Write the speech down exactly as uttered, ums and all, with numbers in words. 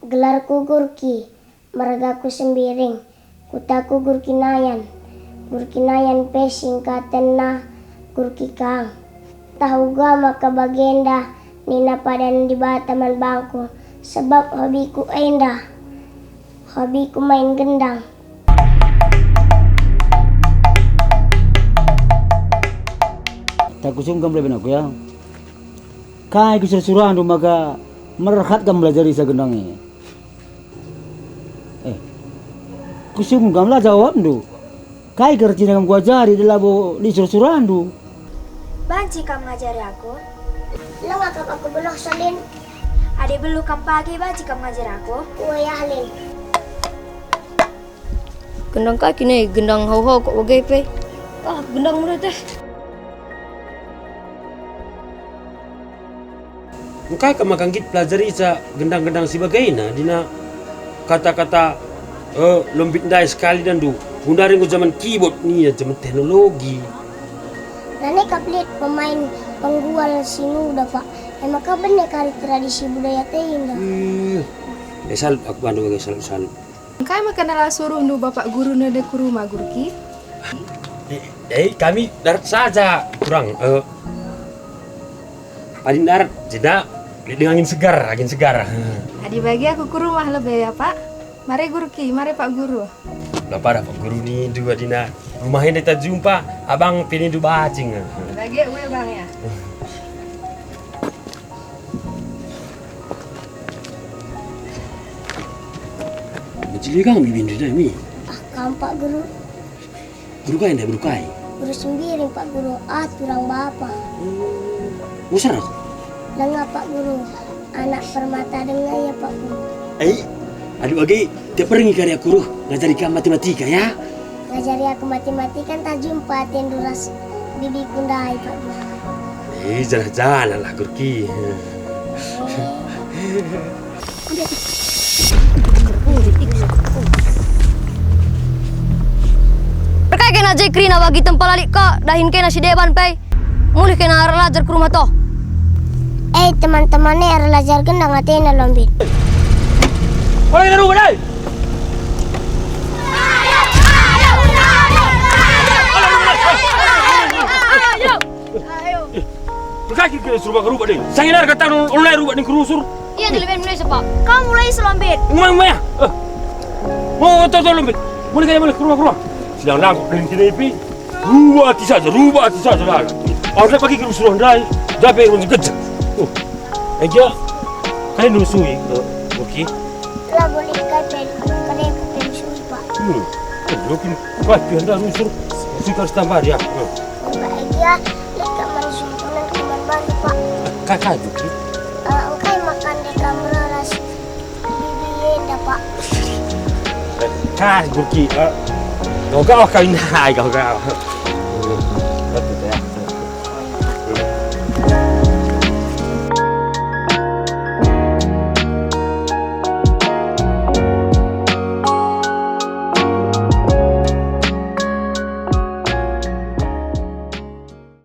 Gelarku Gurki, margaku Sembiring, kutaku Gurkinayan. Gurkinayan pe singkatenna Gurki kang. Tah uga maka bagenda nina padan Dibata man bangku, sebab hobiku enda, hobiku main gendang. Tak kusungkam leben aku, ya. Kai kusura-surandu maka merhat kam melajari sa gendang e? Eh, kusungkam la jawabndu. Kai kertina kam kuajari adi labo lit sura-surandu? Banci kam ngajari aku? Langa kap aku beluh, Salin. Adi beluh kam pagi, banci kam ngajari aku? Ue, Ahlin. Gendang kai kin e, gendang hau-hau kok bage pe? Ah, gendang mula teh. Engkai kam maka nggit pelajari ca gendang-gendang si bagena, dina kata-kata, eh, lombit ndai sekali dandu. Gundari enggo jaman keyboard nia, jaman teknologi. Nane kap lit pemain penggual si nguda, Pak. E maka bene kari tradisi budaya te enda. Eh, eh, salut aku bandu bage, salut, salut. Engkai maka nala suruhndu Bapak Guru nende ku rumah, Gurki? Eh, eh, kami darat saja, kurang, eh, adi darat, jeda, lit denga angin segar, angin segar. Adi bage aku ku rumah lebe ya, Pak. Mare Gurki, mare Pak Guru. La pada Pak Guru nindu adina. Rumah enda ta jumpa, abang pe nindu bacing. Bage ue bang ya. Mencili kang bibindu ndai, Mi? Ah, kam, Pak Guru. Guru kai ndai, guru kai? Guru Sembiring, Pak Guru. Ah, turang bapa. Oh. Usar aku? Langa, Pak Guru. Anak permata denga ia, Pak Guru. Eh, aduh age, tiap berngi kari aku ruh ngajari kam matematika, ya? Ngajari aku matematika ntah jumpa atendu ras bibiku ndai, Pak Guru. Eh, janah-janahlah, Gurki. Perkai kena je kerina bagi tempa lalik ka, dahin kena si deban pe. Mulih kena erlajar ku rumah toh. Eh, teman-teman e erlajar gendang atena lombit. Mulai kena rumah dai. Perkai kena suruh baka rumah dai. Sangin ar kata ulai rumah ning kerusur. Iya, di leben Indonesia, Pak. Kamu mulai selombit. Ngomong ya. Eh. Mau tau tau lombit. Mulai kena mulai ke rumah ke rumah. Sedang nangkep dan kena ipi. Rubah ati saja, rubah ati saja lah. Aku dah pagi ke suruh ndai, dah pe run gejek. Oh, ega, kalian dulu sui, eh, Gurki? Lah boleh kai pe, kena aku pe sui, Pak. Hmm, eh, Gurki, wah, pian dah rusur, rusur harus tambah dia. Hmm. Pak, ega, lega man sungkunan kuman bantu, Pak. Kakak, Gurki? Eh, engkai makan deka meraras. Bibi enda, Pak. Kas, Gurki, eh. Kau gawah kau indah, kau gawah.